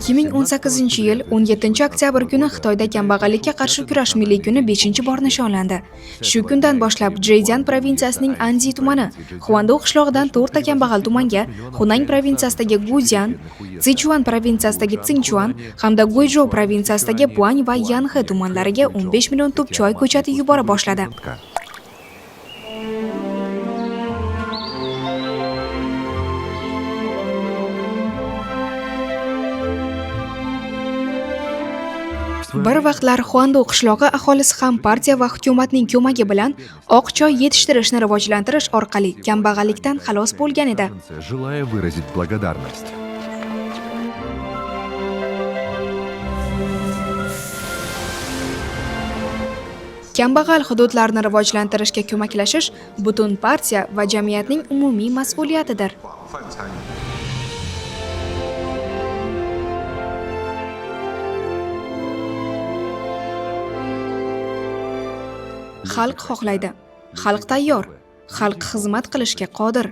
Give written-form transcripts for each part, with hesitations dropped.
2018-yil 17 oktyabr kuni Xitoyda kambag'allikka qarshi kurash milliy kuni 5-bor nishonlandi. Shu kundan boshlab Jezyan provinsiyasining Anzi tumani, Xuandu qishlog'idan 4 ta kambag'al tumanga, Xunang provinsiyasidagi Guzyan, Sichuan provinsiyasidagi Tsinchuan hamda Guizhou provinsiyasidagi Puan va Yanhe tumanlariga 15 million tup choy ko'chati yubora boshladi. Bir vaqtlar Xuandu qishlog'i aholisi ham partiya va hukumatning ko'magi bilan oq choy yetishtirishni rivojlantirish orqali kambag'allikdan xalos bo'lgan edi. Желая выразить благодарность. Kambag'al hududlarni rivojlantirishga ko'maklashish butun partiya va jamiyatning umumiy mas'uliyatidir. 泛参与。 Xalq xohlaydi. Xalq tayyor. Xalq xizmat qilishga qodir.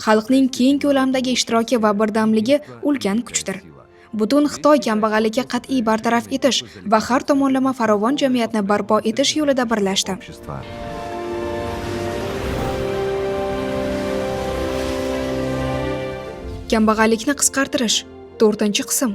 Xalqning keng ko'lamdagi ishtiroki va birdamligi ulkan kuchdir. Butun Xitoy kambag'allikka qat'iy bartaraf etish va har tomonlama farovon jamiyatni barpo etish yo'lida birlashdi. Общества. Kambag'allikni qisqartirish 4-qism.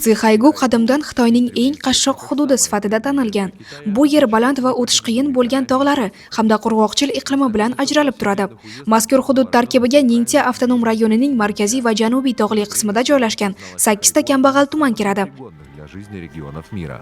Sixaygu qadimdan Xitoyning eng qashshoq hududi sifatida tanilgan. Bu yer baland va o'tish qiyin bo'lgan tog'lari hamda qurg'oqchil iqlimi bilan ajralib turadi. Mazkur hudud tarkibiga Ningxia avtonom rayonining markaziy va janubiy tog'li qismida joylashgan 8 ta kambag'al tuman kiradi. Пригодных для жизни регионов мира.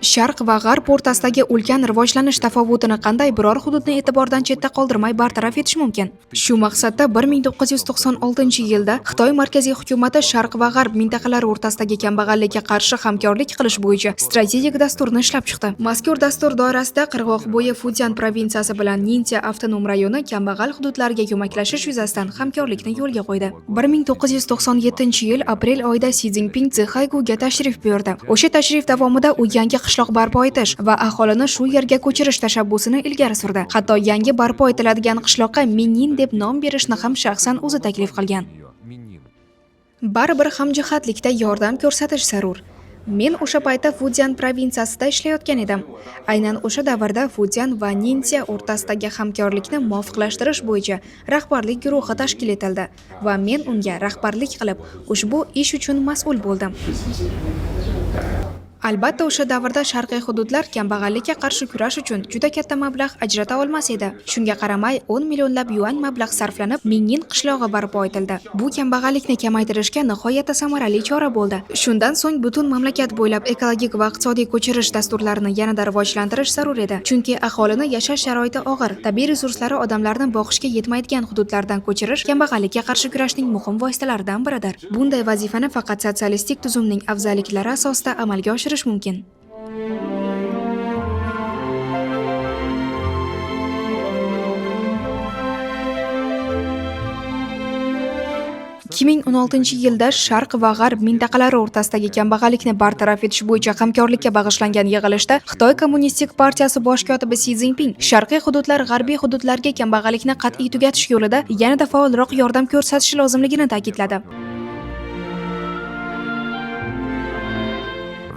Sharq va g'arb o'rtasidagi ulkan rivojlanish tafovutini qanday biror hududni e'tibordan chetda qoldirmay bartaraf etish mumkin? Shu maqsadda 1996-yilda Xitoy markaziy hukumati sharq va g'arb mintaqalari o'rtasidagi kambag'allikka qarshi hamkorlik qilish bo'yicha strategik dasturni ishlab chiqdi. Mazkur dastur doirasida qirg'oqbo'yi Fujian provinsiyasi bilan Ningxia avtonom rayoni kambag'al hududlarga ko'maklashish yuzasidan hamkorlikni yo'lga qo'ydi. 1997-yil aprel oyida Si Szinpin Sixayguga tashrif buyurdi. O'sha tashrif davomida u yangi qishloq barpo etish va aholini shu yerga ko'chirish tashabbusini ilgari surdi. Hatto yangi barpo etiladigan qishloqqa Minin deb nom berishni ham shaxsan o'zi taklif qilgan. Её Минин. Baribir hamjihatlikda yordam ko'rsatish zarur. Men o'sha paytda Fujian provinsiyasida ishlayotgan edim. Aynan o'sha davrda Fujian va Ningxia o'rtasidagi hamkorlikni muvofiqlashtirish bo'yicha rahbarlik guruhi tashkil etildi va men unga rahbarlik qilib, ushbu ish uchun mas'ul bo'ldim. Albatta, o'sha davrda sharqiy hududlar kambag'allikka qarshi kurash uchun juda katta mablag' ajrata olmas edi. Shunga qaramay, 10 millionlab yuan mablag' sarflanib, Mingin qishlog'i barpo etildi. Bu kambag'allikni kamaytirishga nihoyatda samarali chora bo'ldi. Shundan so'ng butun mamlakat bo'ylab ekologik va iqtisodiy ko'chirish dasturlarini yanada rivojlantirish zarur edi. Chunki aholini yashash sharoiti og'ir, tabiiy resurslari odamlarni boqishga yetmaydigan hududlardan ko'chirish kambag'allikka qarshi kurashning muhim vositalaridan biridir. Bunday vazifani faqat sotsialistik tuzumning afzalliklari asosida amalga oshirish mumkin. 2016-yilda Sharq va G'arb mintaqalari o'rtasidagi kambag'allikni bartaraf etish bo'yicha hamkorlikka bag'ishlangan yig'ilishda Xitoy Kommunistik partiyasi bosh kotibi Si Szinpin sharqiy hududlar g'arbiy hududlarga kambag'allikni qat'iy tugatish yo'lida yanada faolroq yordam ko'rsatishi lozimligini ta'kidladi.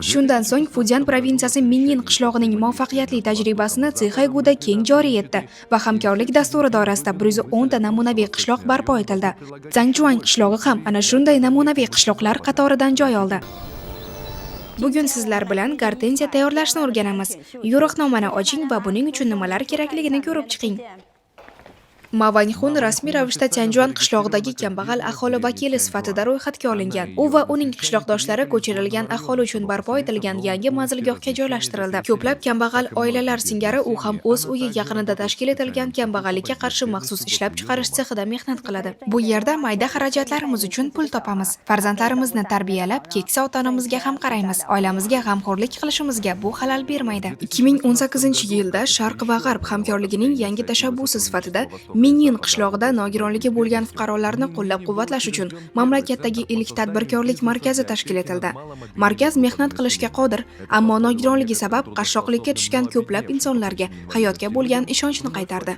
Shundan so'ng Fujian provinsiyasi Mingin qishlog'ining muvaffaqiyatli tajribasini Sixayguda keng joriy etdi va hamkorlik dasturi doirasida 110 ta namunaviy qishloq barpo etildi. Zangchuan qishlog'i ham ana shunday namunaviy qishloqlar qatoridan joy oldi. Bugun sizlar bilan gortenziya tayyorlashni o'rganamiz. Yo'riqnomani oching va buning uchun nimalar kerakligini ko'rib chiqing. Ma Vanxun rasmiy ravishda Tianjuan qishlog'idagi kambag'al aholi vakili sifatida ro'yxatga olingan. U va uning qishloqdoshlari ko'chirilgan aholi uchun barpo etilgan yangi manzilgohga joylashtirildi. Ko'plab kambag'al oilalar singari u ham o'z uyi yaqinida tashkil etilgan kambag'allikka qarshi maxsus ishlab chiqarish sexida mehnat qiladi. Bu yerda mayda xarajatlarimiz uchun pul topamiz. Farzandlarimizni tarbiyalab, keksa ota-onamizga ham qaraymiz. Oilamizga g'amxo'rlik qilishimizga bu xalal bermaydi. 2018-yilda Sharq va G'arb hamkorligining yangi tashabbusi sifatida Minyin qishlog'ida nogironligi bo'lgan fuqarolarni qo'llab-quvvatlash uchun mamlakatdagi ilk tadbirkorlik markazi tashkil etildi. Markaz mehnat qilishga qodir, ammo nogironligi sabab qashshoqlikka tushgan ko'plab insonlarga hayotga bo'lgan ishonchni qaytardi.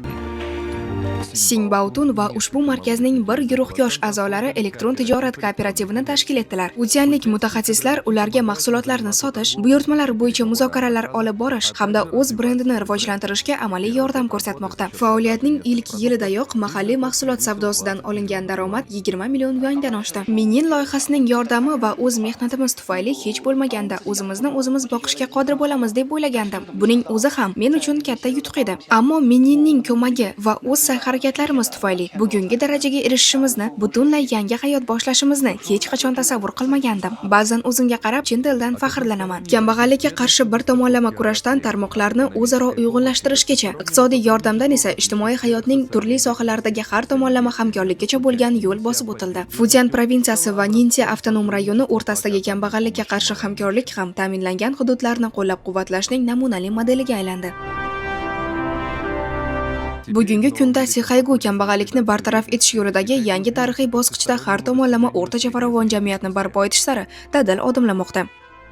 Sing Baotun va ushbu markazning bir guruh yosh a'zolari elektron tijorat kooperativini tashkil etdilar. Utyanlik mutaxassislar ularga mahsulotlarni sotish, buyurtmalar bo'yicha muzokaralar olib borish hamda o'z brendini rivojlantirishga amaliy yordam ko'rsatmoqda. Faoliyatning ilk yilidayoq mahalliy mahsulot savdosidan olingan daromad 20 million yuandan oshdi. Minin loyihasining yordami va o'z mehnatimiz tufayli hech bo'lmaganda o'zimizni o'zimiz boqishga qodir bo'lamiz deb o'ylagandim. Buning o'zi ham men uchun katta yutuq edi. Ammo Mininning ko'magi va o'z sa'y-harakatlarimiz tufayli bugungi darajaga erishishimizni, butunlay yangi hayot boshlashimizni hech qachon tasavvur qilmagandim. Ba'zan o'zimga qarab chin dildan faxrlanaman. Kambag'allikka qarshi bir tomonlama kurashdan tarmoqlarni o'zaro uyg'unlashtirishgacha, iqtisodiy yordamdan esa ijtimoiy hayotning turli sohalaridagi har tomonlama hamkorlikkacha bo'lgan yo'l bosib o'tildi. Fujian provinsiyasi va Ninsia avtonom rayoni o'rtasidagi kambag'allikka qarshi hamkorlik ham ta'minlangan hududlarni qo'llab-quvvatlashning namunali modeliga aylandi. Bugungi kunda Sixaygu kambag'allikni bartaraf etish yo'lidagi yangi tarixiy bosqichda har tomonlama o'rtacha farovon jamiyatni barpo etish sari dadil odimlamoqda.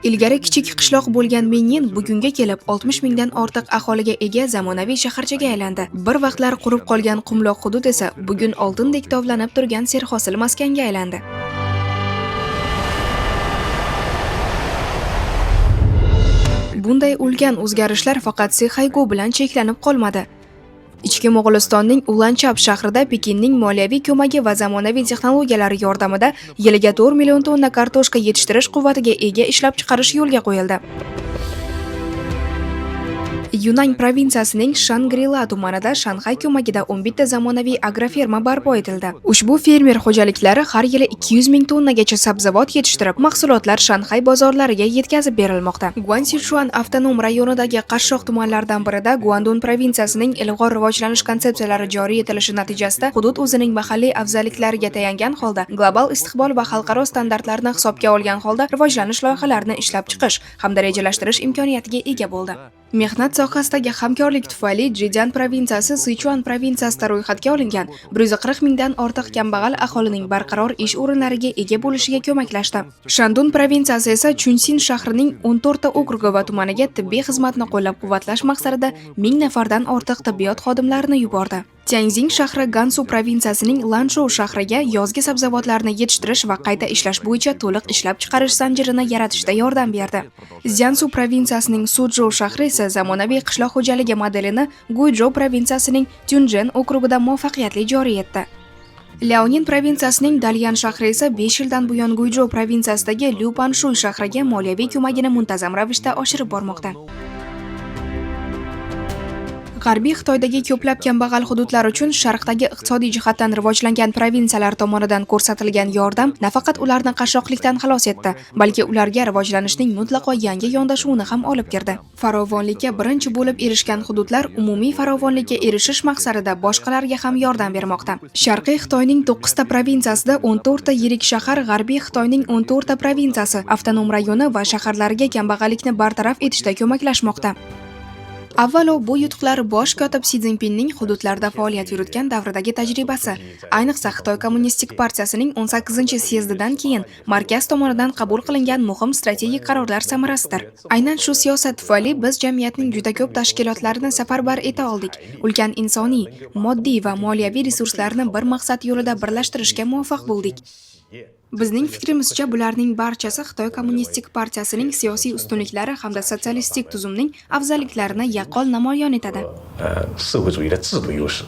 Ilgari kichik qishloq bo'lgan Minyin bugunga kelib 60 mingdan ortiq aholiga ega zamonaviy shaharchaga aylandi. Bir vaqtlar qurib qolgan qumloq hudud esa bugun oltindek tovlanib turgan serhosil maskanga aylandi. Bunday ulkan o'zgarishlar faqat Sixaygu bilan cheklanib qolmadi. Ichki Mo'g'ulistonning Ulanchap shahrida Pekinning moliyaviy ko'magi va zamonaviy texnologiyalari yordamida yiliga 4 million tonna kartoshka yetishtirish quvvatiga ega ishlab chiqarish yo'lga qo'yildi. Yunan provinsiyasining Shangrila tumanida Shanxay ko'magida 11 ta zamonaviy agroferma barpo etildi. Ushbu fermer xo'jaliklari har yili 200 ming tonnagacha sabzavot yetishtirib, mahsulotlar Shanxay bozorlariga yetkazib berilmoqda. Guansichuan avtonom rayonidagi qashshoq tumanlardan birida Guandun provinsiyasining ilg'or rivojlanish konsepsiyalari joriy etilishi natijasida hudud o'zining mahalliy afzalliklariga tayangan holda global istiqbol va xalqaro standartlarni hisobga olgan holda rivojlanish loyihalarini ishlab chiqish hamda rejalashtirish imkoniyatiga ega bo'ldi. Mehnat sohasidagi hamkorlik tufayli Jijan provinsiyasi Sichuan provinsiyasida ro'yxatga olingan 140 mingdan ortiq kambag'al aholining barqaror ish o'rinlariga ega bo'lishiga ko'maklashdi. Shandun provinsiyasi esa Chunsin shahrining 14 ta okrugi va tumaniga tibbiy xizmatni qo'llab-quvvatlash maqsadida 1000 nafardan ortiq tibbiyot xodimlarini yubordi. Tianjin shahri Gansu provinsiyasining Lanzhou shahriga yozgi sabzavotlarni yetishtirish va qayta ishlash bo'yicha to'liq ishlab chiqarish zanjirini yaratishda yordam berdi. Szyansu provinsiyasining Suzhou shahri esa zamonaviy qishloq xo'jaligi modelini Guizhou provinsiyasining Tunjen okrugida muvaffaqiyatli joriy etdi. Liaoning provinsiyasining Dalyan shahri esa 5 yildan buyon Guizhou provinsiyasidagi Liupanshuy shahriga moliyaviy ko'magini muntazam ravishda oshirib bormoqda. G'arbiy Xitoydagi ko'plab kambag'al hududlar uchun sharqdagi iqtisodiy jihatdan rivojlangan provinsiyalar tomonidan ko'rsatilgan yordam nafaqat ularni qashshoqlikdan xalos etdi, balki ularga rivojlanishning mutlaqo yangi yondashuvini ham olib kirdi. Farovonlikka birinchi bo'lib erishgan hududlar umumiy farovonlikka erishish maqsadida boshqalarga ham yordam bermoqda. Sharqiy Xitoyning 9 ta provinsiyasida 14 ta yirik shahar G'arbiy Xitoyning 14 ta provinsiyasi, avtonom rayoni va shaharlariga kambag'allikni bartaraf etishda ko'maklashmoqda. Avvalo bu yutuqlar bosh kotib Si Szinpinning hududlarda faoliyat yuritgan davridagi tajribasi, ayniqsa Xitoy Kommunistik partiyasining 18-syezdidan keyin markaz tomonidan qabul qilingan muhim strategik qarorlar samarasidir. Aynan shu siyosat tufayli biz jamiyatning juda ko'p tashkilotlarini safarbar eta oldik. Ulkan insoniy, moddiy va moliyaviy resurslarni bir maqsad yo'lida birlashtirishga muvaffaq bo'ldik. Bizning fikrimizcha, bularning barchasi Xitoy Kommunistik partiyasining siyosiy ustunliklari hamda sotsialistik tuzumning afzalliklarini yaqqol namoyon etadi. 社会主义的制度优势。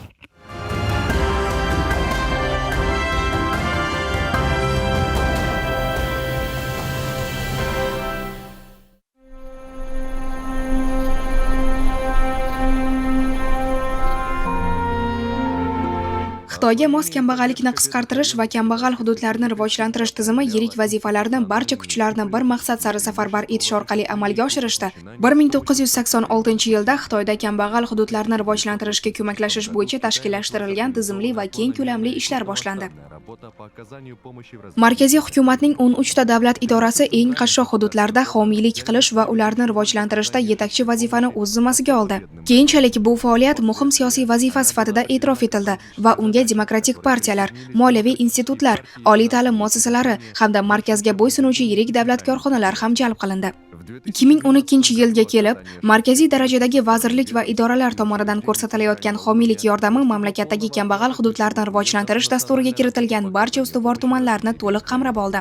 Xitoyga mos kambag'allikni qisqartirish va kambag'al hududlarni rivojlantirish tizimi yirik vazifalarni barcha kuchlarni bir maqsad sari safarbar etish orqali amalga oshirishda 1986-yilda Xitoyda kambag'al hududlarni rivojlantirishga ko'maklashish bo'yicha tashkillashtirilgan tizimli va keng ko'lamli ishlar boshlandi. Работа по оказанию помощи в развитии Markaziy hukumatning 13 ta davlat idorasi eng qashshoq hududlarda homiylik qilish va ularni rivojlantirishda yetakchi vazifani o'z zimmasiga oldi. Keyinchalik bu faoliyat muhim siyosiy vazifa sifatida e'tirof etildi va unga demokratik partiyalar, moliyaviy institutlar, oliy ta'lim muassasalari hamda markazga bo'ysunuvchi yirik davlat korxonalar ham jalb qilindi. В 2012-yilga kelib, markaziy darajadagi vazirlik va idoralar tomonidan ko'rsatilayotgan homiylik yordami mamlakatdagi kambag'al hududlarni rivojlantirish dasturiga kiritilgan barcha ustuvor tumanlarni to'liq qamrab oldi.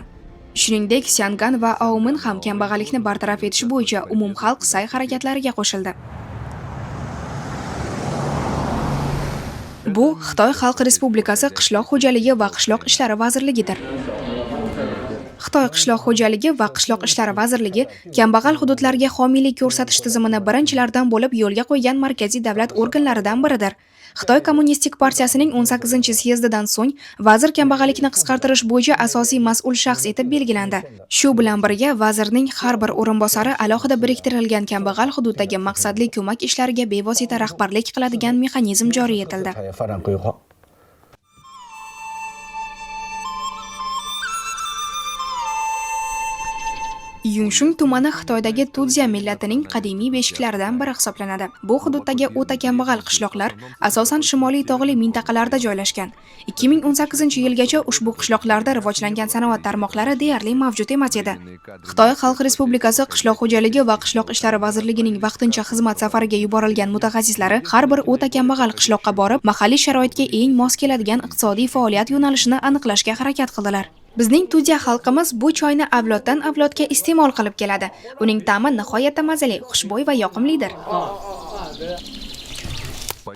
Shuningdek, Syangan va Aomin ham kambag'allikni bartaraf etish bo'yicha umumxalq sa'y-harakatlariga qo'shildi. Bu Xitoy Xalq Respublikasi Qishloq xo'jaligi va qishloq ishlari vazirligidir. Xitoy Qishloq xo'jaligi va qishloq ishlari vazirligi kambag'al hududlarga homiylik ko'rsatish tizimini birinchilardan bo'lib yo'lga qo'ygan markaziy davlat organlaridan biridir. Xitoy Kommunistik partiyasining 18-syezdidan so'ng vazir kambag'allikni qisqartirish bo'yicha asosiy mas'ul shaxs etib belgilandi. Shu bilan birga vazirning har bir o'rinbosari alohida biriktirilgan kambag'al hududdagi maqsadli ko'mak ishlariga bevosita rahbarlik qiladigan mexanizm joriy etildi. 产业发展规划。 Yungshung tumani Xitoydagi Tudzya millatining qadimiy beshiklaridan biri hisoblanadi. Bu hududdagi o'ta kambag'al qishloqlar asosan shimoliy tog'li mintaqalarda joylashgan. 2018-yilgacha ushbu qishloqlarda rivojlangan sanoat tarmoqlari deyarli mavjud emas edi. Xitoy Xalq Respublikasi Qishloq xo'jaligi va qishloq ishlari vazirligining vaqtincha xizmat safariga yuborilgan mutaxassislari har bir o'ta kambag'al qishloqqa borib, mahalliy sharoitga eng mos keladigan iqtisodiy faoliyat yo'nalishini aniqlashga harakat qildilar. Bizning Tudzya xalqimiz bu choyni avloddan avlodga iste'mol qilib keladi. Uning ta'mi nihoyatda mazali, xushbo'y va yoqimlidir.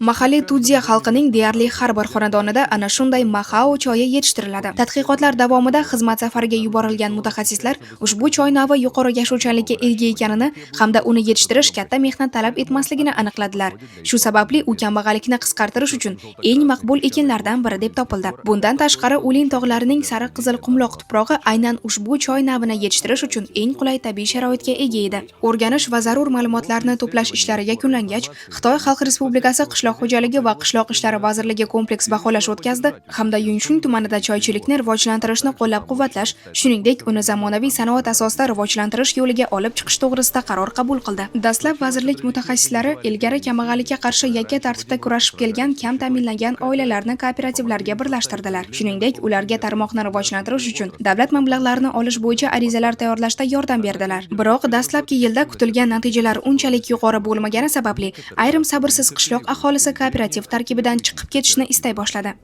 Mahalliy Tudzya xalqining deyarli har bir xonadonida ana shunday Maxao choyi yetishtiriladi. Tadqiqotlar davomida xizmat safariga yuborilgan mutaxassislar ushbu choy navi yuqori yashovchanlikka ega ekanini hamda uni yetishtirish katta mehnat talab etmasligini aniqladilar. Shu sababli u kambag'allikni qisqartirish uchun eng maqbul ekinlardan biri deb topildi. Bundan tashqari, Ulin tog'larining sariq qizil qumloq tuprog'i aynan ushbu choy navini yetishtirish uchun eng qulay tabiiy sharoitga ega edi. O'rganish va zarur ma'lumotlarni to'plash ishlari yakunlangach, Xitoy Xalq Respublikasi Qishloq xo'jaligi va qishloq ishlari vazirligi kompleks baholash o'tkazdi hamda Yunshung tumanida choychilikni rivojlantirishni qo'llab-quvvatlash, shuningdek, uni zamonaviy sanoat asosida rivojlantirish yo'liga olib chiqish to'g'risida qaror qabul qildi. Dastlab vazirlik mutaxassislari ilgari kambag'allikka qarshi yakka tartibda kurashib kelgan kam ta'minlangan oilalarni kooperativlarga birlashtirdilar. Shuningdek, ularga tarmoqni rivojlantirish uchun davlat mablag'larini olish bo'yicha arizalar tayyorlashda yordam berdilar. Biroq dastlabki yilda kutilgan natijalar unchalik yuqori bo'lmagani sababli ayrim sabrsiz qishloq aholisi kooperativ tarkibidan chiqib ketishni istay boshladi.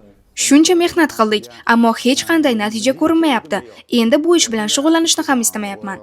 Shuncha mehnat qildik, ammo hech qanday natija ko'rinmayapti. Endi bu ish bilan shug'ullanishni ham istamayapman.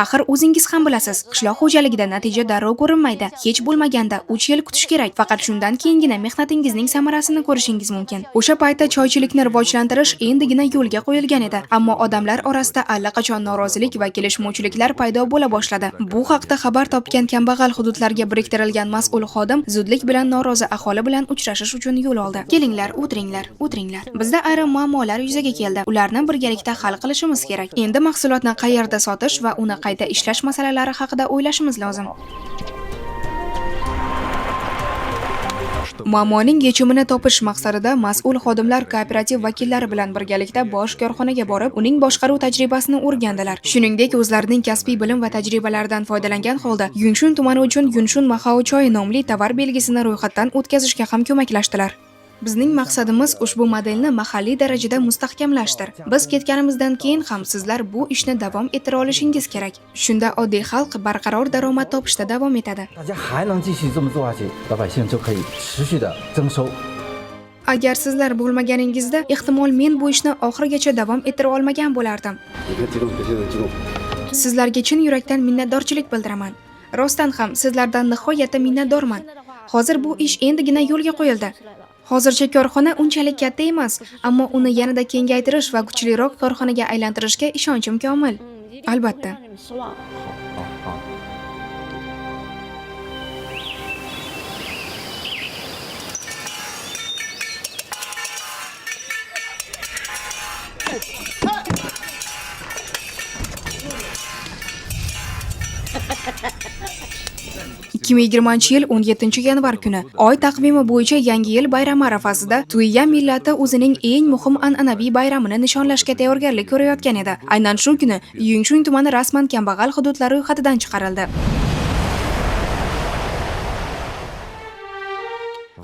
Axir o'zingiz ham bilasiz, qishloq xo'jaligida natija darrov ko'rinmaydi. Hech bo'lmaganda 3 yil kutish kerak. Faqat shundan keyingina mehnatingizning samarasini ko'rishingiz mumkin. O'sha paytda choychilikni rivojlantirish endigina yo'lga qo'yilgan edi, ammo odamlar orasida allaqachon norozilik va kelishmovchiliklar paydo bo'la boshladi. Bu haqda xabar topgan kambag'al hududlarga biriktirilgan mas'ul xodim zudlik bilan norozi aholi bilan uchrashish uchun yo'l oldi. Kelinglar, o'tiringlar, o'tiringlar. Bizda ayrim muammolar yuzaga keldi. Ularni birgalikda hal qilishimiz kerak. Endi mahsulotni qayerda sotish va uni qayta ishlash masalalari haqida o'ylashimiz lozim. Muammoning yechimini topish maqsadida mas'ul xodimlar kooperativ vakillari bilan birgalikda bosh korxonaga borib, uning boshqaruv tajribasini o'rgandilar. Shuningdek, o'zlarining kasbiy bilim va tajribalaridan foydalangan holda Yunshun tumani uchun Yunshun Maxao choyi nomli tovar belgisini ro'yxatdan o'tkazishga ham ko'maklashdilar. Bizning maqsadimiz ushbu modelni mahalliy darajada mustahkamlashdir. Biz ketganimizdan keyin ham sizlar bu ishni davom ettira olishingiz kerak. Shunda oddiy xalq barqaror daromad topishda davom etadi. 大家还能继续这么做下去，老百姓就可以持续的增收。 Agar sizlar bo'lmaganingizda, ehtimol men bu ishni oxirigacha davom ettira olmagan bo'lardim. 你别激动，别激动，激动。 Sizlarga chin yurakdan minnatdorchilik bildiraman. Rostdan ham sizlardan nihoyatda minnatdorman. Hozir bu ish endigina yo'lga qo'yildi. Hozircha korxona unchalik katta emas, ammo uni yanada kengaytirish va kuchliroq korxonaga aylantirishga ishonchim komil. 嗯，一定不会 Albatta. 让你们失望。 好，好。2020-yil 17 yanvar kuni oy taqvimi bo'yicha Yangi yil bayrami arafasida Tuiya millati o'zining eng muhim an'anaviy bayramini nishonlashga tayyorgarlik ko'rayotgan edi. Aynan shu kuni Yungshun tumani rasman kambag'al hududlar ro'yxatidan chiqarildi.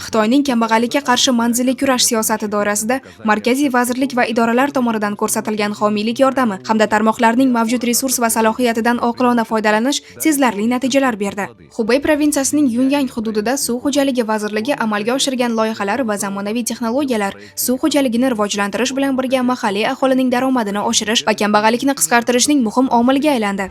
Xitoyning kambag'allikka qarshi manzilli kurash siyosati doirasida markaziy vazirlik va idoralar tomonidan ko'rsatilgan homiylik yordami hamda tarmoqlarning mavjud resurs va salohiyatidan oqilona foydalanish sezilarli natijalar berdi. Xubey provinsiyasining Yunyang hududida Suv xo'jaligi vazirligi amalga oshirgan loyihalar va zamonaviy texnologiyalar suv xo'jaligini rivojlantirish bilan birga mahalliy aholining daromadini oshirish va kambag'allikni qisqartirishning muhim omiliga aylandi.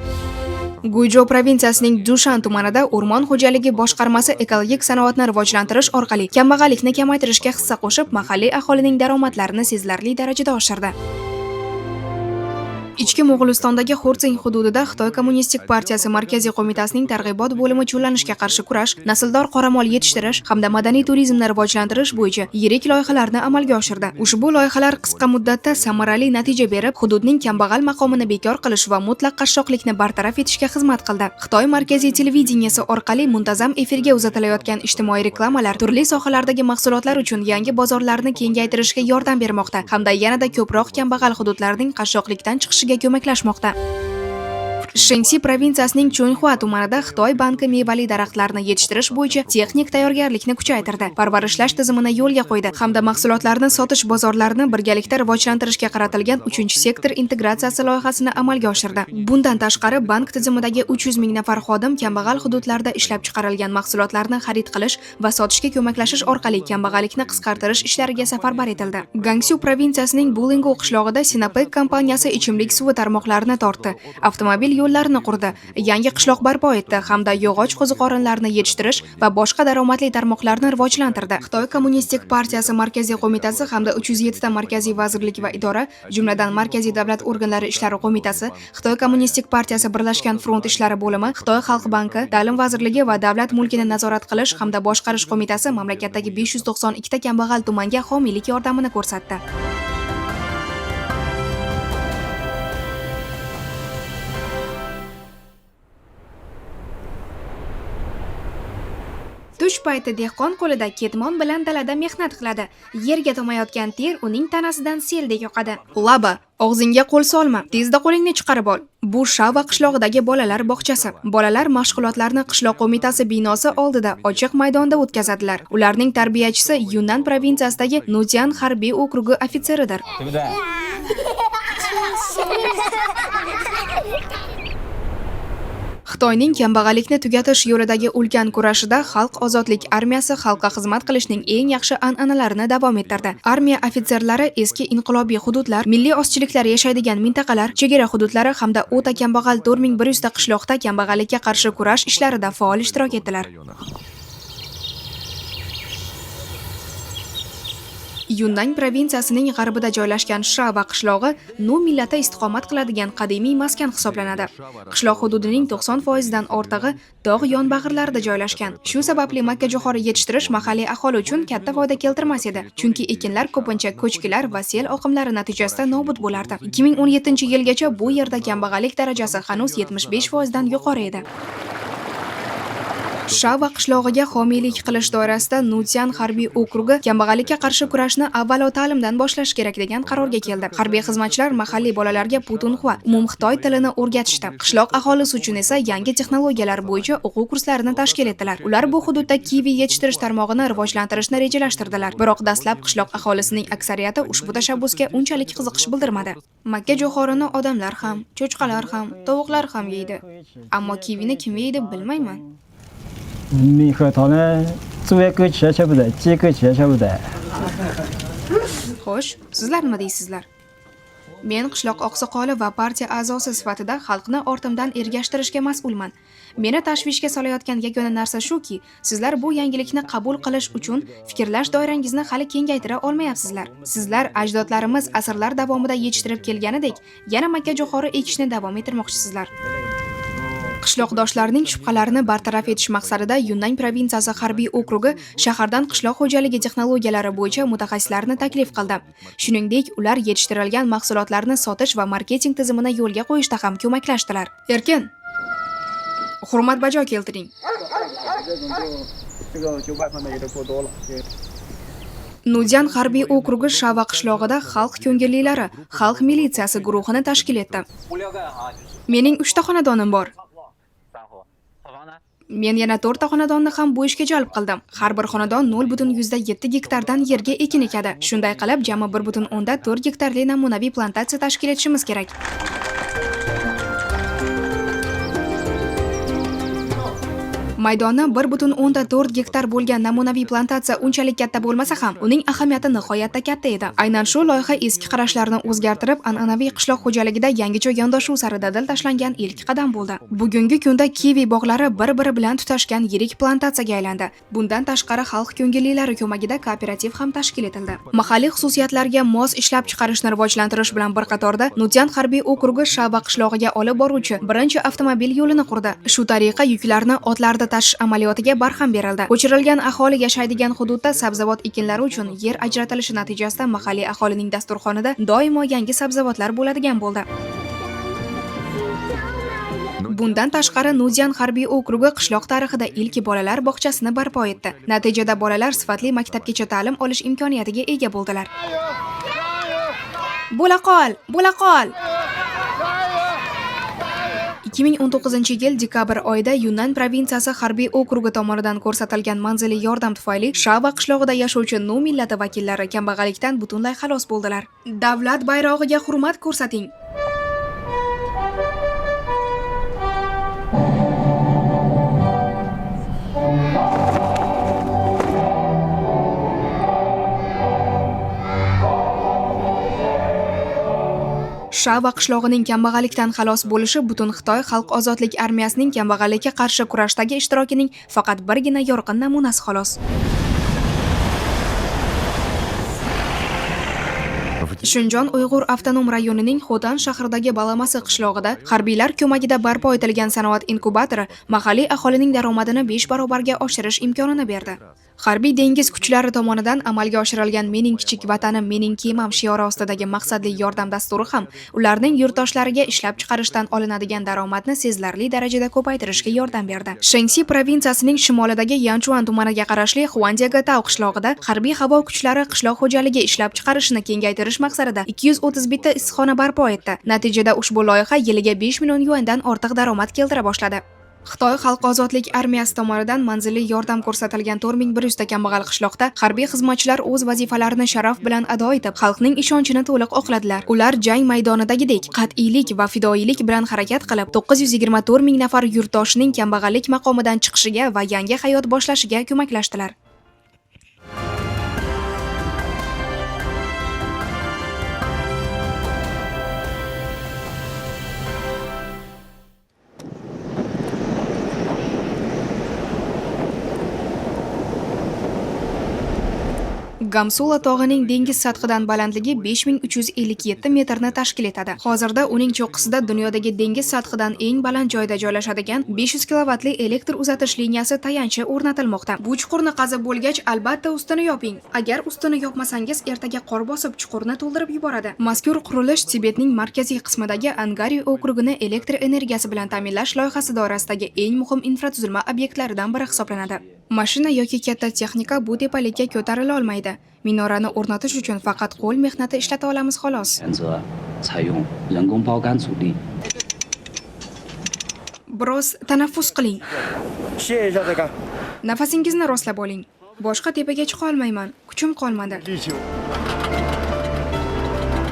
Guyjo provinsiyasining Dushan tumanida O'rmon xo'jaligi boshqarmasi ekologik sanoatni rivojlantirish orqali kambag'allikni kamaytirishga hissa qo'shib, mahalliy aholining daromadlarini sezilarli darajada oshirdi. Ichki Mo'g'ulistondagi Xortsing hududida Xitoy Kommunistik partiyasi Markaziy qo'mitasining targ'ibot bo'limi cho'llanishga qarshi kurash, nasldor qoramol yetishtirish hamda madaniy turizmni rivojlantirish bo'yicha yirik loyihalarni amalga oshirdi. Ushbu loyihalar qisqa muddatda samarali natija berib, hududning kambag'al maqomini bekor qilish va mutlaq qashshoqlikni bartaraf etishga xizmat qildi. Xitoy markaziy televideniyesi orqali muntazam efirga uzatilayotgan ijtimoiy reklamalar turli sohalardagi mahsulotlar uchun yangi bozorlarni kengaytirishga yordam bermoqda hamda yanada ko'proq kambag'al hududlarning qashshoqlikdan chiqishiga ko'maklashmoqda. Shensi provinsiyasining Chunxua tumanida Xitoy banki mevali daraxtlarni yetishtirish bo'yicha texnik tayyorgarlikni kuchaytirdi, parvarishlash tizimini yo'lga qo'ydi hamda mahsulotlarni sotish bozorlarini birgalikda rivojlantirishga qaratilgan uchinchi sektor integratsiyasi loyihasini amalga oshirdi. Bundan tashqari, bank tizimidagi 300 ming nafar xodim kambag'al hududlarda ishlab chiqarilgan mahsulotlarni xarid qilish va sotishga ko'maklashish orqali kambag'allikni qisqartirish ishlariga safarbar etildi. Gangsu provinsiyasining Bulingo qishlog'ida Sinopec kompaniyasi ichimlik suvi tarmoqlarini tortdi, avtomobil yo'llarini qurdi, yangi qishloq barpo etdi hamda yog'och qo'ziqorinlarini yetishtirish va boshqa daromadli tarmoqlarni rivojlantirdi. Xitoy Kommunistik partiyasi Markaziy qo'mitasi hamda 307 ta markaziy vazirlik va idora, jumladan Markaziy davlat organlari ishlari qo'mitasi, Xitoy Kommunistik partiyasi Birlashgan front ishlari bo'limi, Xitoy Xalq banki, Ta'lim vazirligi va Davlat mulkini nazorat qilish hamda boshqarish qo'mitasi mamlakatdagi 592 ta kambag'al tumanga homiylik yordamini ko'rsatdi. Tush payti dehqon qo'lida ketmon bilan dalada mehnat qiladi. Yerga tomayotgan ter uning tanasidan seldek oqadi. Laba, og'zingga qo'l solma, tezda qo'lingni chiqarib ol. Bu Shava qishlog'idagi bolalar bog'chasi. Bolalar mashg'ulotlarni qishloq qo'mitasi binosi oldida ochiq maydonda o'tkazadilar. Ularning tarbiyachisi Yunnan provinsiyasidagi Nutian harbiy okrugi ofitseridir. 对不对？ Xitoyning kambag'allikni tugatish yo'lidagi ulkan kurashida Xalq ozodlik armiyasi xalqqa xizmat qilishning eng yaxshi an'analarini davom ettirdi. Armiya ofitserlari eski inqilobiy hududlar, milliy ozchiliklar yashaydigan mintaqalar, chegara hududlari hamda o'ta kambag'al 4100 ta qishloqda kambag'allikka qarshi kurash ishlarida faol ishtirok etdilar. Районах. Yunnan provinsiyasining g'arbida joylashgan Shava qishlog'i Nu millati istiqomat qiladigan qadimiy maskan hisoblanadi. Qishloq hududining 90 dan ortig'i tog' yonbag'irlarida joylashgan. Shu sababli makkajo'xori yetishtirish mahalliy aholi uchun katta foyda keltirmas edi, chunki ekinlar ko'pincha ko'chkilar va sel oqimlari natijasida nobud bo'lardi. 2017-yilgacha bu yerda kambag'allik darajasi hanuz 75 dan yuqori edi. Shava qishlog'iga homiylik qilish doirasida Nutian harbiy okrugi kambag'allikka qarshi kurashni avvalo ta'limdan boshlash kerak degan qarorga keldi. Harbiy xizmatchilar mahalliy bolalarga putunxua, umumxitoy tilini o'rgatishdi. Qishloq aholisi uchun esa yangi texnologiyalar bo'yicha o'quv kurslarini tashkil etdilar. Ular bu hududda kivi yetishtirish tarmog'ini rivojlantirishni rejalashtirdilar. Biroq dastlab qishloq aholisining aksariyati ushbu tashabbusga unchalik qiziqish bildirmadi. Makka jo'xorini odamlar ham, cho'chqalar ham, tovuqlar ham yeydi. Ammo kivini kim yeydi, bilmayman. 猕猴桃呢，做一个钱吃不得，几个钱吃不得。 Xo'sh, sizlar nima deysizlar? Men qishloq oqsoqoli va partiya a'zosi sifatida xalqni ortimdan ergashtirishga mas'ulman. Meni tashvishga solayotgan yagona narsa shuki, sizlar bu yangilikni qabul qilish uchun fikrlash doirangizni hali kengaytira olmayapsizlar. Sizlar ajdodlarimiz asrlar davomida yetishtirib kelganidek, yana makkajo'xori ekishni davom ettirmoqchisizlar. Qishloqdoshlarning shubhalarini bartaraf etish maqsadida Yunnan provinsiyasi harbiy okrugi shahardan qishloq xo'jaligi texnologiyalari bo'yicha mutaxassislarni taklif qildi. Shuningdek, ular yetishtirilgan mahsulotlarni sotish va marketing tizimini yo'lga qo'yishda ham ko'maklashdilar. Erkin, hurmat bajo keltiring. Nudyan harbiy okrugi Shava qishlog'ida xalq ko'ngillilari, xalq militsiyasi guruhini tashkil etdi. Mening 3 ta xonadonim bor. Men yana 4 ta xonadonni ham bu ishga jalb qildim. Har bir xonadon 0,7 gektardan yerga ekin ekadi. Shunday qilib, jami 1,4 gektarli namunaviy plantatsiya tashkil etishimiz kerak. Maydoni 1,4 gektar bo'lgan namunaviy plantatsiya unchalik katta bo'lmasa ham, uning ahamiyati nihoyatda katta edi. Aynan shu loyiha eski qarashlarni o'zgartirib, an'anaviy qishloq xo'jaligida yangicha yondashuv sari dadil tashlangan ilk qadam bo'ldi. Bugungi kunda kivi bog'lari bir-biri bilan tutashgan yirik plantatsiyaga aylandi. Bundan tashqari xalq ko'ngillilari ko'magida kooperativ ham tashkil etildi. Mahalliy xususiyatlarga mos ishlab chiqarishni rivojlantirish bilan bir qatorda Nutyan harbiy okrugi Shava qishlog'iga olib boruvchi birinchi avtomobil yo'lini qurdi. Shu tariqa yuklarni otlarda tashish amaliyotiga barham berildi. Ko'chirilgan aholi yashaydigan hududda sabzavot ekinlari uchun yer ajratilishi natijasida mahalliy aholining dasturxonida doimo yangi sabzavotlar bo'ladigan bo'ldi. Bundan tashqari Nudyan harbiy okrugi qishloq tarixida ilk bolalar bog'chasini barpo etdi. Natijada bolalar sifatli maktabgacha ta'lim olish imkoniyatiga ega bo'ldilar. Bo'la qol, bo'la qol. 2019-yil dekabr oyida Yunnan provinsiyasi harbiy okrugi tomonidan ko'rsatilgan manzilli yordam tufayli Shava qishlog'ida yashovchi Nu millati vakillari kambag'allikdan butunlay xalos bo'ldilar. Davlat bayrog'iga hurmat ko'rsating. Shava qishlog'ining kambag'allikdan xalos bo'lishi butun Xitoy Xalq Ozodlik armiyasining kambag'allikka qarshi kurashdagi ishtirokining faqat birgina yorqin namunasi xolos. Shinjon Uyg'ur avtonom rayonining Xotan shahridagi Balamasi qishlog'ida harbiylar ko'magida barpo etilgan sanoat inkubatori mahalliy aholining daromadini 5 barobarga oshirish imkonini berdi. Harbiy dengiz kuchlari tomonidan amalga oshirilgan Mening kichik vatanim, mening kemam shiori ostidagi maqsadli yordam dasturi ham ularning yurtdoshlariga ishlab chiqarishdan olinadigan daromadni sezilarli darajada ko'paytirishga yordam berdi. Shensi provinsiyasining shimolidagi Yanchuan tumaniga qarashli Huandiagatao qishlog'ida harbiy havo kuchlari qishloq xo'jaligi ishlab chiqarishini kengaytirish maqsadida 231 ta issiqxona barpo etdi. Natijada ushbu loyiha yiliga 5 million yuandan ortiq daromad keltira boshladi. Xitoy Xalq Ozodlik armiyasi tomonidan manzilli yordam ko'rsatilgan 4100 ta kambag'al qishloqda harbiy xizmatchilar o'z vazifalarini sharaf bilan ado etib, xalqning ishonchini to'liq oqladilar. Ular jang maydonidagidek qat'iylik va fidoyilik bilan harakat qilib, 924 ming nafar yurtdoshining kambag'allik maqomidan chiqishiga va yangi hayot boshlashiga ko'maklashdilar. Gamsula tog'ining dengiz sathidan balandligi 5357 metrni tashkil etadi. Hozirda uning cho'qqisida dunyodagi dengiz sathidan eng baland joyda joylashadigan 500 kilovatli elektr uzatish liniyasi tayanchi o'rnatilmoqda. Bu chuqurni qazib bo'lgach, albatta ustini yoping. Agar ustini yopmasangiz, ertaga qor bosib chuqurni to'ldirib yuboradi. Mazkur qurilish Tibetning markaziy qismidagi Angari okrugini elektr energiyasi bilan ta'minlash loyihasi doirasidagi eng muhim infratuzilma obyektlaridan biri hisoblanadi. Mashina yoki katta texnika bu tepalikka ko'tarila olmaydi. Minorani o'rnatish uchun faqat qo'l mehnati ishlata olamiz xolos. 选择采用人工包干阻力。 Biroz tanaffus qiling. Nafasingizni rostlab oling. Boshqa tepaga chiqa olmayman. Kuchim qolmadi.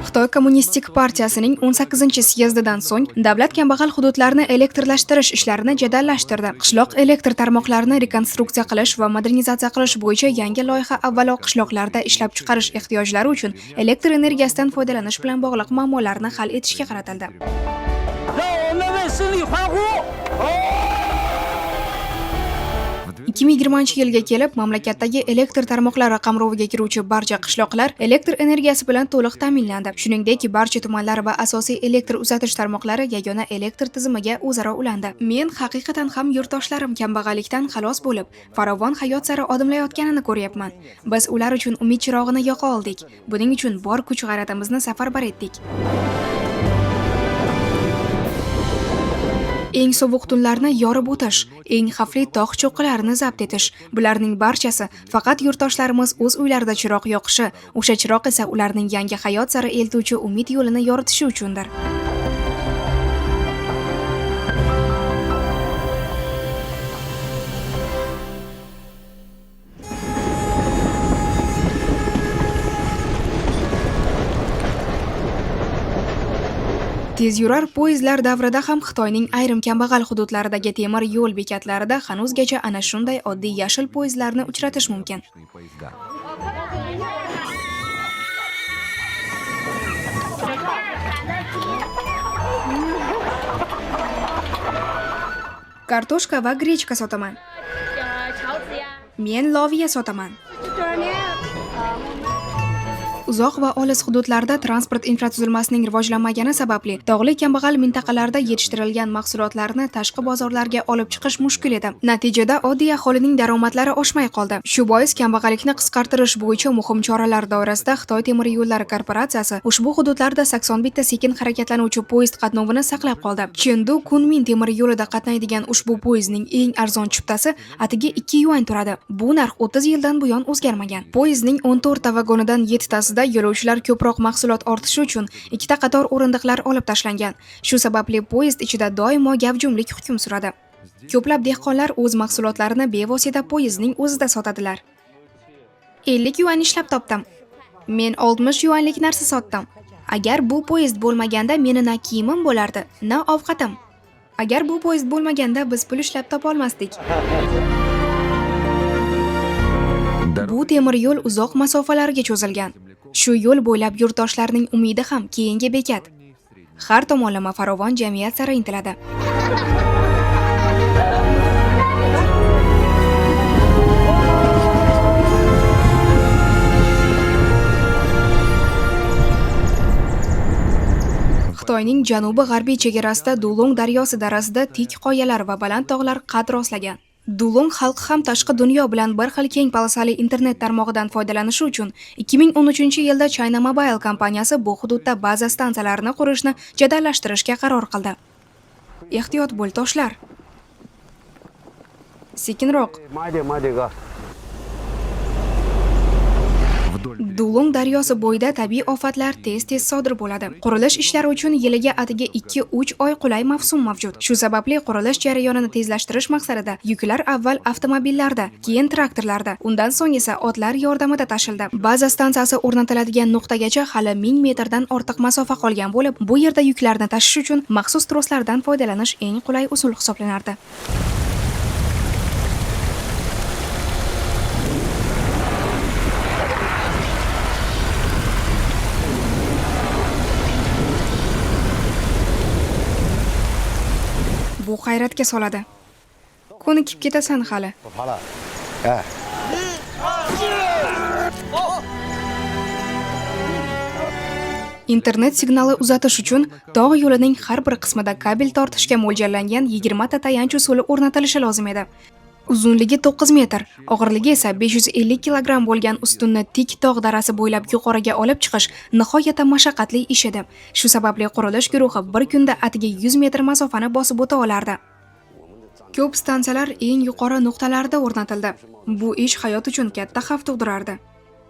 Xitoy Kommunistik partiyasining 18-syezdidan so'ng davlat kambag'al hududlarni elektrlashtirish ishlarini jadallashtirdi. Qishloq elektr tarmoqlarini rekonstruksiya qilish va modernizatsiya qilish bo'yicha yangi loyiha avvalo qishloqlarda ishlab chiqarish ehtiyojlari uchun elektr energiyasidan foydalanish bilan bog'liq muammolarni hal etishga qaratildi. 2020-yilga kelib mamlakatdagi elektr tarmoqlari qamroviga kiruvchi barcha qishloqlar elektr energiyasi bilan to'liq ta'minlandi. Shuningdek, barcha tumanlar va asosiy elektr uzatish tarmoqlari yagona elektr tizimiga o'zaro ulandi. Men haqiqatan ham yurtdoshlarim kambag'allikdan xalos bo'lib, farovon hayot sari odimlayotganini ko'ryapman. Biz ular uchun umid chirog'ini yoqa oldik. Buning uchun bor kuch-g'ayratimizni safarbar etdik. Eng sovuq tunlarni yorib o'tish, eng xavfli tog' cho'qqilarini zabt etish – bularning barchasi faqat yurtdoshlarimiz o'z uylarida chiroq yoqishi, o'sha chiroq esa ularning yangi hayot sari eltuvchi umid yo'lini yoritishi uchundir. Tezyurar poyezdlar davrida ham Xitoyning ayrim kambag'al hududlaridagi temir yo'l bekatlarida hanuzgacha ana shunday oddiy yashil poyezdlarni uchratish mumkin. Поезда. Kartoshka va grechka sotaman. Men loviya sotaman. Uzoq va olis hududlarda transport infratuzilmasining rivojlanmagani sababli tog'li kambag'al mintaqalarda yetishtirilgan mahsulotlarni tashqi bozorlarga olib chiqish mushkul edi. Natijada oddiy aholining daromadlari oshmay qoldi. Shu bois kambag'allikni qisqartirish bo'yicha muhim choralar doirasida Xitoy temir yo'llari korporatsiyasi ushbu hududlarda 81 ta sekin harakatlanuvchi poyezd qatnovini saqlab qoldi. Chendu Kunmin temir yo'lida qatnaydigan ushbu poyezdning eng arzon chiptasi atigi 2 yuan turadi. Bu narx 30 yildan buyon o'zgarmagan. Poyezdning 14 ta vagonidan 7 tasida yo'lovchilar ko'proq mahsulot ortishi uchun ikkita qator o'rindiqlar olib tashlangan. Shu sababli poyezd ichida doimo gavjumlik hukm suradi. Ko'plab dehqonlar o'z mahsulotlarini bevosita poyezdning o'zida sotadilar. 50 yuan ishlab topdim. Men 60 yuanlik narsa sotdim. Agar bu poyezd bo'lmaganda meni na kiyimim bo'lardi, na ovqatim. Agar bu poyezd bo'lmaganda biz pul ishlab topa olmasdik. Bu temir yo'l uzoq masofalarga cho'zilgan. Shu yo'l bo'ylab yurtdoshlarning umidi ham keyingi bekat. Har tomonlama farovon jamiyat sari intiladi. Xitoyning janubi-g'arbiy chegarasida Dulong daryosi darasida tik qoyalar va baland tog'lar qad rostlagan. Dulong xalqi ham tashqi dunyo bilan bir xil keng polosali internet tarmog'idan foydalanishi uchun 2013-yilda China Mobile kompaniyasi bu hududda baza stansiyalarini qurishni jadallashtirishga qaror qildi. Ehtiyot bo'l, toshlar. Sekinroq. 慢点，慢点哥。 Dulong daryosi bo'yida tabiiy ofatlar tez-tez sodir bo'ladi. Qurilish ishlari uchun yiliga atigi 2-3 oy qulay mavsum mavjud. Shu sababli qurilish jarayonini tezlashtirish maqsadida yuklar avval avtomobillarda, keyin traktorlarda, undan so'ng esa otlar yordamida tashildi. Baza stansiyasi o'rnatiladigan nuqtagacha hali 1000 metrdan ortiq masofa qolgan bo'lib, bu yerda yuklarni tashish uchun maxsus troslardan foydalanish eng qulay usul hisoblanardi. Bu hayratga soladi. Ko'nikib ketasan hali. 我爬了，哎。 Internet signali uzatish uchun tog' yo'lining har bir qismida kabel tortishga mo'ljallangan 20 ta tayanch usuli o'rnatilishi lozim edi. Uzunligi 9 metr, og'irligi esa 550 kilogramm bo'lgan ustunni tik tog' darasi bo'ylab yuqoriga olib chiqish nihoyatda mashaqqatli ish edi. Shu sababli qurilish guruhi bir kunda atigi 100 metr masofani bosib o'ta olardi. Ko'p stansiyalar eng yuqori nuqtalarda o'rnatildi. Bu ish hayot uchun katta xavf tug'dirardi.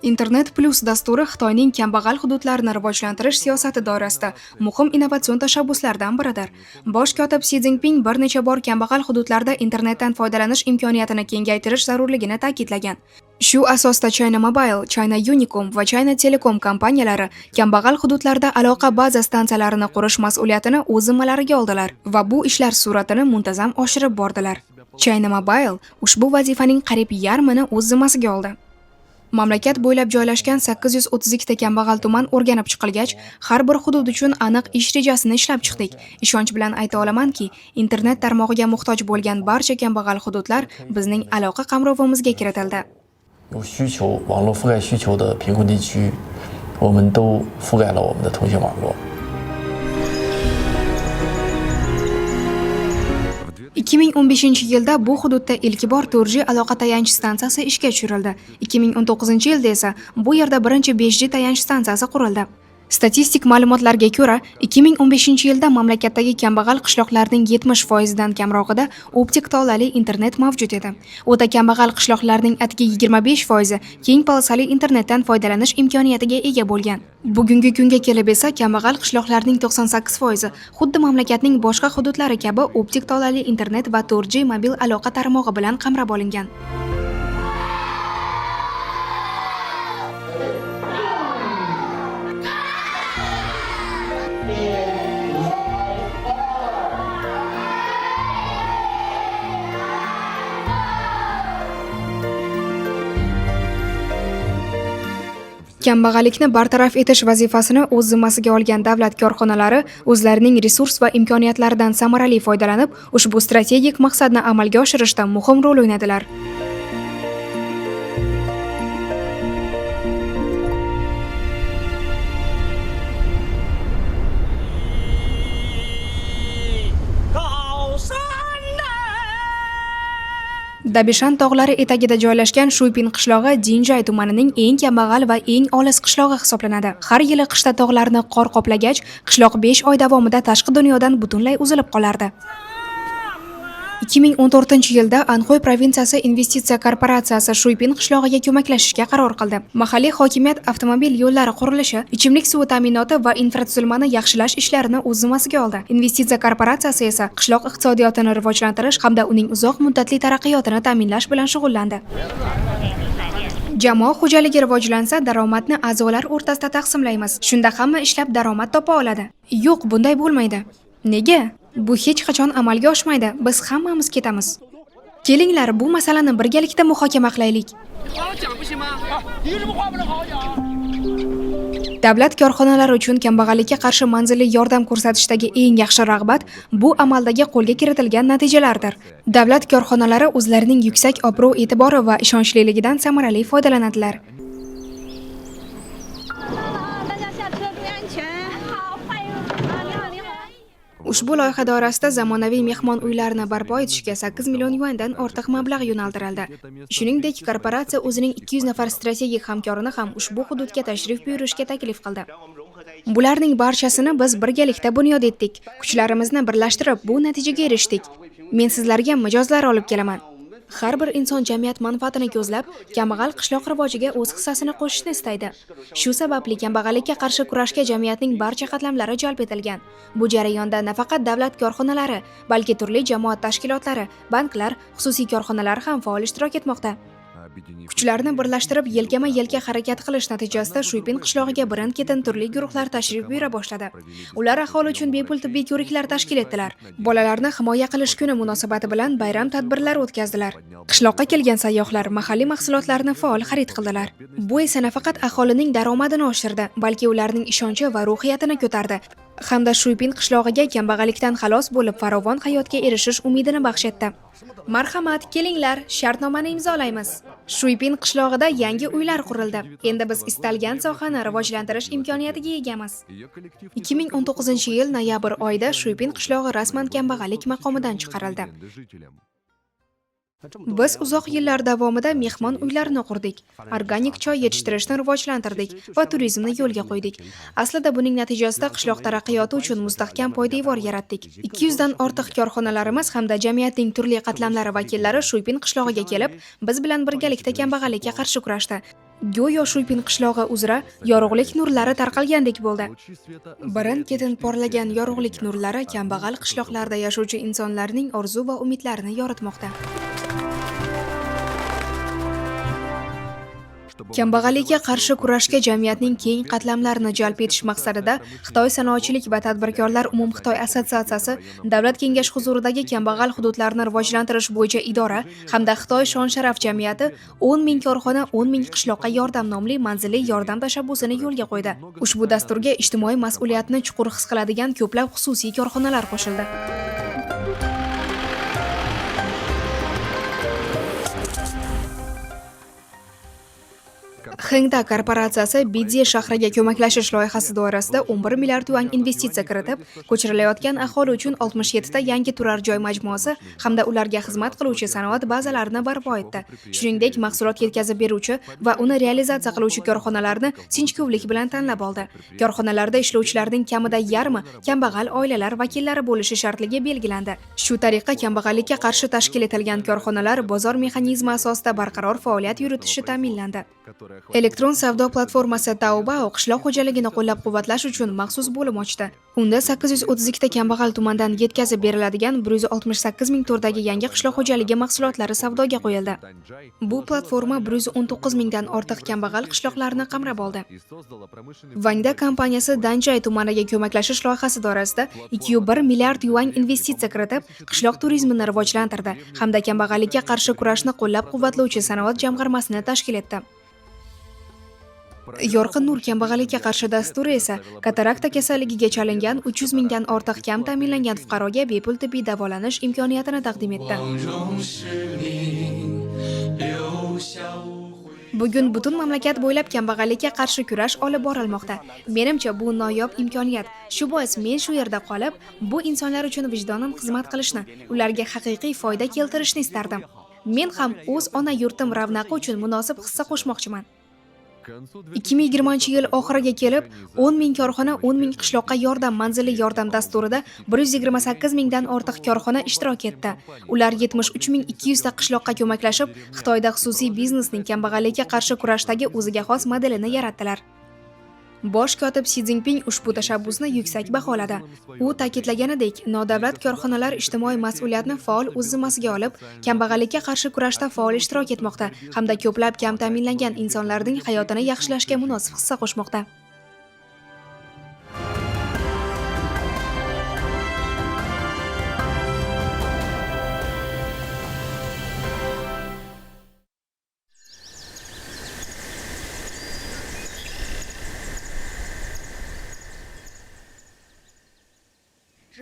Internet Plus dasturi Xitoyning kambag'al hududlarini rivojlantirish siyosati doirasida muhim innovatsion tashabbuslardan biridir. Bosh kotib Si Szinpin bir necha bor kambag'al hududlarda internetdan foydalanish imkoniyatini kengaytirish zarurligini ta'kidlagan. Shu asosda China Mobile, China Unicom va China Telecom kompaniyalari kambag'al hududlarda aloqa baza stansiyalarini qurish mas'uliyatini o'z zimmalariga oldilar va bu ishlar sur'atini muntazam oshirib bordilar. China Mobile ushbu vazifaning qariyb yarmini o'z zimmasiga oldi. Mamlakat bo'ylab joylashgan 832 ta kambag'al tuman o'rganib chiqilgach, har bir hudud uchun aniq ish rejasini ishlab chiqdik. Ishonch bilan ayta olamanki, internet tarmog'iga muhtoj bo'lgan barcha kambag'al hududlar bizning aloqa qamrovimizga kiritildi. 有需求、网络覆盖需求的贫困地区，我们都覆盖了我们的通信网络。 2015-yilda bu hududda ilk bor 4G aloqa tayanch stansiyasi ishga tushirildi. 2019-yilda esa bu yerda birinchi 5G tayanch stansiyasi qurildi. Statistik ma'lumotlarga ko'ra, 2015-yilda mamlakatdagi kambag'al qishloqlarning 70% dan kamrog'ida optik tolali internet mavjud edi. O'ta kambag'al qishloqlarning atigi 25% keng polosali internetdan foydalanish imkoniyatiga ega bo'lgan. Bugungi kunga kelib esa kambag'al qishloqlarning 98% xuddi mamlakatning boshqa hududlari kabi optik tolali internet va 4G mobil aloqa tarmog'i bilan qamrab olingan. Kambag'allikni bartaraf etish vazifasini o'z zimmasiga olgan davlat korxonalari o'zlarining resurs va imkoniyatlaridan samarali foydalanib, ushbu strategik maqsadni amalga oshirishda muhim rol o'ynadilar. Dabishan tog'lari etagida joylashgan Shuypin qishlog'i Dinjay tumanining eng kambag'al va eng olis qishlog'i hisoblanadi. Har yili qishda tog'larni qor qoplagach, qishloq 5 oy davomida tashqi dunyodan butunlay uzilib qolardi. 2014-yilda Anxoy provinsiyasi investitsiya korporatsiyasi Shuypin qishlog'iga ko'maklashishga qaror qildi. Mahalliy hokimiyat avtomobil yo'llari qurilishi, ichimlik suvi ta'minoti va infratuzilmani yaxshilash ishlarini o'z zimmasiga oldi. Investitsiya korporatsiyasi esa qishloq iqtisodiyotini rivojlantirish hamda uning uzoq muddatli taraqqiyotini ta'minlash bilan shug'ullandi. Jamoa xo'jaligi rivojlansa, daromadni a'zolar o'rtasida taqsimlaymiz. Shunda hamma ishlab daromad topa oladi. Yo'q, bunday bo'lmaydi. Nega? Bu hech qachon amalga oshmaydi. Biz hammamiz ketamiz. Kelinglar, bu masalani birgalikda muhokama qilaylik. Davlat korxonalari uchun kambag'allikka qarshi manzilli yordam ko'rsatishdagi eng yaxshi rag'bat bu amaldagi qo'lga kiritilgan natijalardir. Davlat korxonalari o'zlarining yuksak obro'-e'tibori va ishonchliligidan samarali foydalanadilar. Ushbu loyiha doirasida zamonaviy mehmon uylarini barpo etishga 8 million yuandan ortiq mablag' yo'naltirildi. Shuningdek, korporatsiya o'zining 200 nafar strategik hamkorini ham ushbu hududga tashrif buyurishga taklif qildi. Bularning barchasini biz birgalikda bunyod etdik. Kuchlarimizni birlashtirib, bu natijaga erishdik. Men sizlarga mijozlar olib kelaman. Har bir inson jamiyat manfaatini ko'zlab, kambag'al qishloq rivojiga o'z hissasini qo'shishni istaydi. Shu sababli kambag'allikka qarshi kurashga jamiyatning barcha qatlamlari jalb etilgan. Bu jarayonda nafaqat davlat korxonalari, balki turli jamoat tashkilotlari, banklar, xususiy korxonalar ham faol ishtirok etmoqda. Kuchlarni birlashtirib, yelkama-yelka harakat qilish natijasida Shuypin qishlog'iga birin-ketin turli guruhlar tashrif buyura boshladi. Ular aholi uchun bepul tibbiy ko'riklar tashkil etdilar. Bolalarni himoya qilish kuni munosabati bilan bayram tadbirlari o'tkazdilar. Qishloqqa kelgan sayyohlar mahalliy mahsulotlarni faol xarid qildilar. Bu esa nafaqat aholining daromadini oshirdi, balki ularning ishonchi va ruhiyatini ko'tardi hamda Shuypin qishlog'iga kambag'allikdan xalos bo'lib farovon hayotga erishish umidini baxsh etdi. Marhamat, kelinglar, shartnomani imzolaymiz. Shuypin qishlog'ida yangi uylar qurildi. Endi biz istalgan sohani rivojlantirish imkoniyatiga egamiz. 2019-yil noyabr oyida Shuypin qishlog'i rasman kambag'allik maqomidan chiqarildi. Biz uzoq yillar davomida mehmon uylarini qurdik, organik choy yetishtirishni rivojlantirdik va turizmni yo'lga qo'ydik. Aslida buning natijasida qishloq taraqqiyoti uchun mustahkam poydevor yaratdik. 200 dan ortiq korxonalarimiz hamda jamiyatning turli qatlamlari vakillari Shuypin qishlog'iga kelib, biz bilan birgalikda kambag'allikka qarshi kurashdi. Go'yo Shuypin qishlog'i uzra yorug'lik nurlari tarqalgandek bo'ldi. Birin-ketin porlagan yorug'lik nurlari kambag'al qishloqlarda yashovchi insonlarning orzu va umidlarini yoritmoqda. Kambag'allikka qarshi kurashga jamiyatning keng qatlamlarini jalb etish maqsadida Xitoy sanoatchilik va tadbirkorlar umumxitoy assotsiatsiyasi Davlat kengashi huzuridagi kambag'al hududlarni rivojlantirish bo'yicha idora hamda Xitoy shon-sharaf jamiyati 10 ming korxona 10 ming qishloqqa yordam nomli manzilli yordam tashabbusini yo'lga qo'ydi. Ushbu dasturga ijtimoiy mas'uliyatni chuqur his qiladigan ko'plab xususiy korxonalar qo'shildi. Hengda korporatsiyasi Bidze shahriga ko'maklashish loyihasi doirasida 11 milliard yuan investitsiya kiritib, ko'chirilayotgan aholi uchun 67 ta yangi turar joy majmuasi hamda ularga xizmat qiluvchi sanoat bazalarini barpo etdi. Shuningdek, mahsulot yetkazib beruvchi va uni realizatsiya qiluvchi korxonalarni sinchkovlik bilan tanlab oldi. Korxonalarda ishlovchilarning kamida yarmi kambag'al oilalar vakillari bo'lishi shartligi belgilandi. Shu tariqa kambag'allikka qarshi tashkil etilgan korxonalar bozor mexanizmi asosida barqaror faoliyat yuritishi ta'minlandi. Elektron savdo platformasi Taobao qishloq xo'jaligini qo'llab-quvvatlash uchun maxsus bo'lim ochdi. Unda 832 ta kambag'al tumandan yetkazib beriladigan 168 ming turdagi yangi qishloq xo'jaligi mahsulotlari savdoga qo'yildi. Bu platforma 119 mingdan ortiq kambag'al qishloqlarni qamrab oldi. Vangda kompaniyasi Danjay tumaniga ko'maklashish loyihasi doirasida 2,1 milliard yuan investitsiya kiritib, qishloq turizmini rivojlantirdi hamda kambag'allikka qarshi kurashni qo'llab-quvvatlovchi sanoat jamg'armasini tashkil etdi. Yorqin nur kambag'allikka qarshi dasturi esa katarakta kasalligiga chalingan 300 mingdan ortiq kam ta'minlangan fuqaroga bepul tibbiy davolanish imkoniyatini taqdim etdi. Bugun butun mamlakat bo'ylab kambag'allikka qarshi kurash olib borilmoqda. Menimcha, bu noyob imkoniyat. Shu bois men shu yerda qolib, bu insonlar uchun vijdonan xizmat qilishni, ularga haqiqiy foyda keltirishni istardim. Men ham o'z ona yurtim ravnaqi uchun munosib hissa qo'shmoqchiman. 2020 yil oxiriga kelib 10 ming korxona 10 ming qishloqqa yordam manzilli yordam dasturida 128 mingdan ortiq korxona ishtirok etdi. Ular 73200 ta qishloqqa ko'maklashib, Xitoyda xususiy biznesning kambag'allikka qarshi kurashdagi o'ziga xos modelini yaratdilar. Bosh kotib Si Szinpin ushbu tashabbusni yuksak baholadi. U ta'kidlaganidek, nodavlat korxonalar ijtimoiy mas'uliyatni faol o'z zimmasiga olib, kambag'allikka qarshi kurashda faol ishtirok etmoqda hamda ko'plab kam ta'minlangan insonlarning hayotini yaxshilashga munosib hissa qo'shmoqda.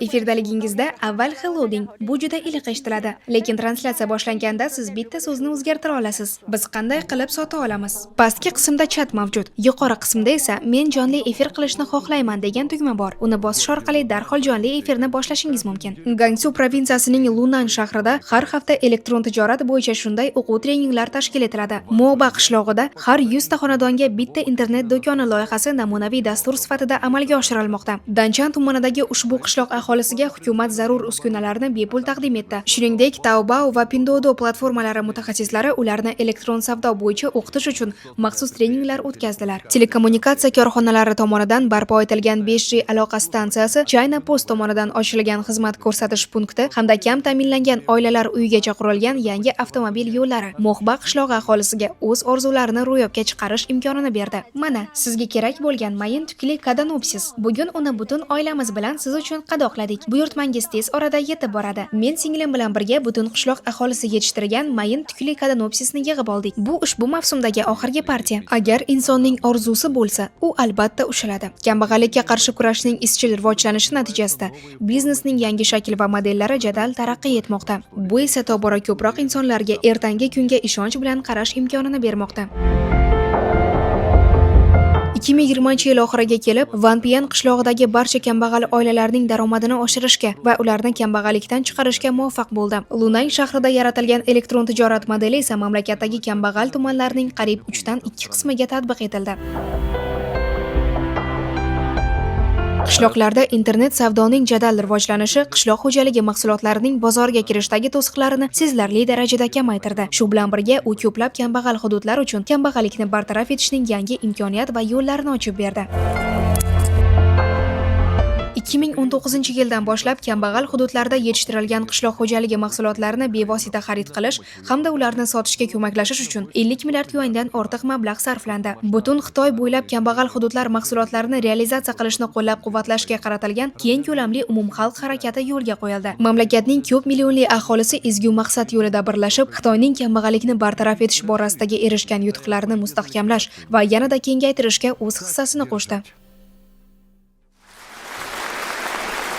Efirdaligingizda avval hello deng. Bu juda iliq eshitiladi. Lekin translyatsiya boshlanganda siz bitta so'zni o'zgartira olasiz. Biz qanday qilib sota olamiz? Pastki qismda chat mavjud. Yuqori qismda esa men jonli efir qilishni xohlayman degan tugma bor. Uni bosish orqali darhol jonli efirni boshlashingiz mumkin. Gangsu provinsiyasining Lunan shahrida har hafta elektron tijorat bo'yicha shunday o'quv treninglar tashkil etiladi. Moba qishlog'ida har 100 ta xonadonga bitta internet do'koni loyihasi namunaviy dastur sifatida amalga oshirilmoqda. Danchan tumanidagi ushbu qishloq aholisiga hukumat zarur uskunalarni bepul taqdim etdi. Shuningdek, Taobao va Pinduoduo platformalari mutaxassislari ularni elektron savdo bo'yicha o'qitish uchun maxsus treninglar o'tkazdilar. Telekommunikatsiya korxonalari tomonidan barpo etilgan 5G aloqa stansiyasi, China Post tomonidan ochilgan xizmat ko'rsatish punkti hamda kam ta'minlangan oilalar uyigacha qurilgan yangi avtomobil yo'llari Mo'xba qishlog'i aholisiga o'z orzularini ro'yobga chiqarish imkonini berdi. Mana sizga kerak bo'lgan mayin tukli Kadanopsis. Bugun uni butun oilamiz bilan siz uchun qadoqladik. Buyurtmangiz tez orada yetib boradi. Men singlim bilan birga butun qishloq aholisi yetishtirgan mayin tukli Kadanopsisni yig'ib oldik. Bu ushbu mavsumdagi oxirgi partiya. Agar insonning orzusi bo'lsa, u albatta ushaladi. Kambag'allikka qarshi kurashning izchil rivojlanishi natijasida biznesning yangi shakl va modellari jadal taraqqiy etmoqda. Bu esa tobora ko'proq insonlarga ertangi kunga ishonch bilan qarash imkonini bermoqda. 2020 yil oxiriga kelib, Vanpian qishlog'idagi barcha kambag'al oilalarning daromadini oshirishga va ularni kambag'allikdan chiqarishga muvaffaq bo'ldi. Lunang shahrida yaratilgan elektron tijorat modeli esa mamlakatdagi kambag'al tumanlarning qariyb 3dan 2 qismiga tatbiq etildi. Qishloqlarda internet savdoning jadal rivojlanishi qishloq xo'jaligi mahsulotlarining bozorga kirishdagi to'siqlarini sezilarli darajada kamaytirdi. Shu bilan birga u ko'plab kambag'al hududlar uchun kambag'allikni bartaraf etishning yangi imkoniyat va yo'llarini ochib berdi. 2019 yildan boshlab kambag'al hududlarda yetishtirilgan qishloq xo'jaligi mahsulotlarini bevosita xarid qilish hamda ularni sotishga ko'maklashish uchun 50 milliard yuandan ortiq mablag' sarflandi. Butun Xitoy bo'ylab kambag'al hududlar mahsulotlarini realizatsiya qilishni qo'llab-quvvatlashga qaratilgan keng ko'lamli umumxalq harakati yo'lga qo'yildi. Mamlakatning ko'p millionli aholisi ezgu maqsad yo'lida birlashib, Xitoyning kambag'allikni bartaraf etish borasidagi erishgan yutuqlarini mustahkamlash va yanada kengaytirishga o'z hissasini qo'shdi.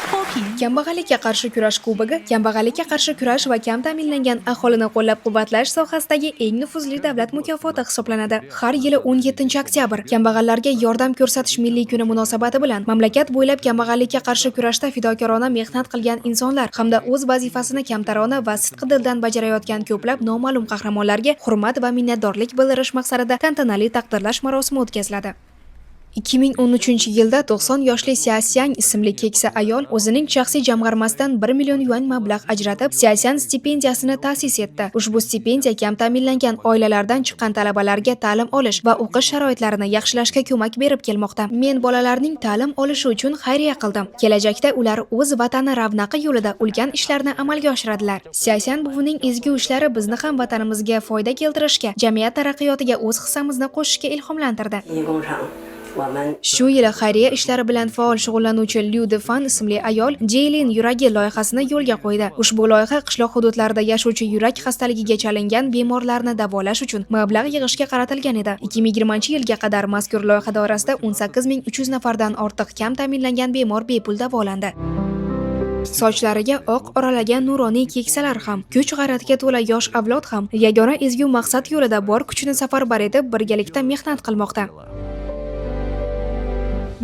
脱贫 Kambag'allikka qarshi kurash kubogi kambag'allikka qarshi kurash va kam ta'minlangan aholini qo'llab-quvvatlash sohasidagi eng nufuzli davlat mukofoti hisoblanadi. Har yili 17 oktyabr Kambag'allarga yordam ko'rsatish milliy kuni munosabati bilan mamlakat bo'ylab kambag'allikka qarshi kurashda fidokorona mehnat qilgan insonlar hamda o'z vazifasini kamtarona va sidqi dildan bajarayotgan ko'plab noma'lum qahramonlarga hurmat va minnatdorlik bildirish maqsadida tantanali taqdirlash marosimi o'tkaziladi. 2013 yilda 90 yoshli Sia Siang ismli keksa ayol o'zining shaxsiy jamg'armasidan 1 million yuan mablag' ajratib, Siasian stipendiyasini ta'sis etdi. Ushbu stipendiya kam ta'minlangan oilalardan chiqqan talabalarga ta'lim olish va o'qish sharoitlarini yaxshilashga ko'mak berib kelmoqda. Men bolalarning ta'lim olishi uchun xayriya qildim. Kelajakda ular o'z vatani ravnaqi yo'lida ulkan ishlarni amalga oshiradilar. Siasian buvining ezgu ishlari bizni ham vatanimizga foyda keltirishga, jamiyat taraqqiyotiga o'z hissamizni qo'shishga ilhomlantirdi. 一工厂，我们 Shu yili xayriya ishlari bilan faol shug'ullanuvchi Lyu Defan ismli ayol Jeylin yuragi loyihasini yo'lga qo'ydi. Ushbu loyiha qishloq hududlarida yashovchi yurak xastaligiga chalingan bemorlarni davolash uchun mablag' yig'ishga qaratilgan edi. 2020 yilga qadar mazkur loyiha doirasida 18 300 nafardan ortiq kam ta'minlangan bemor bepul davolandi. Sochlariga oq oralagan nuroniy keksalar ham, kuch-g'ayratga to'la yosh avlod ham yagona ezgu maqsad yo'lida bor kuchini safarbar etib, birgalikda mehnat qilmoqda.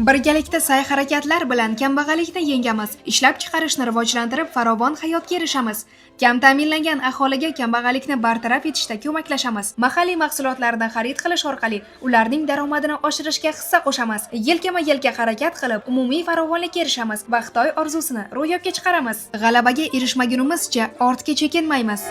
Birgalikda sa'y-harakatlar bilan kambag'allikni yengamiz, ishlab chiqarishni rivojlantirib, farovon hayotga erishamiz. Kam ta'minlangan aholiga kambag'allikni bartaraf etishda ko'maklashamiz. Mahalliy mahsulotlarni xarid qilish orqali ularning daromadini oshirishga hissa qo'shamiz. Yelkama-yelka harakat qilib, umumiy farovonlikka erishamiz va Xitoy orzusini ro'yobga chiqaramiz. G'alabaga erishmagunimizcha ortga chekinmaymiz.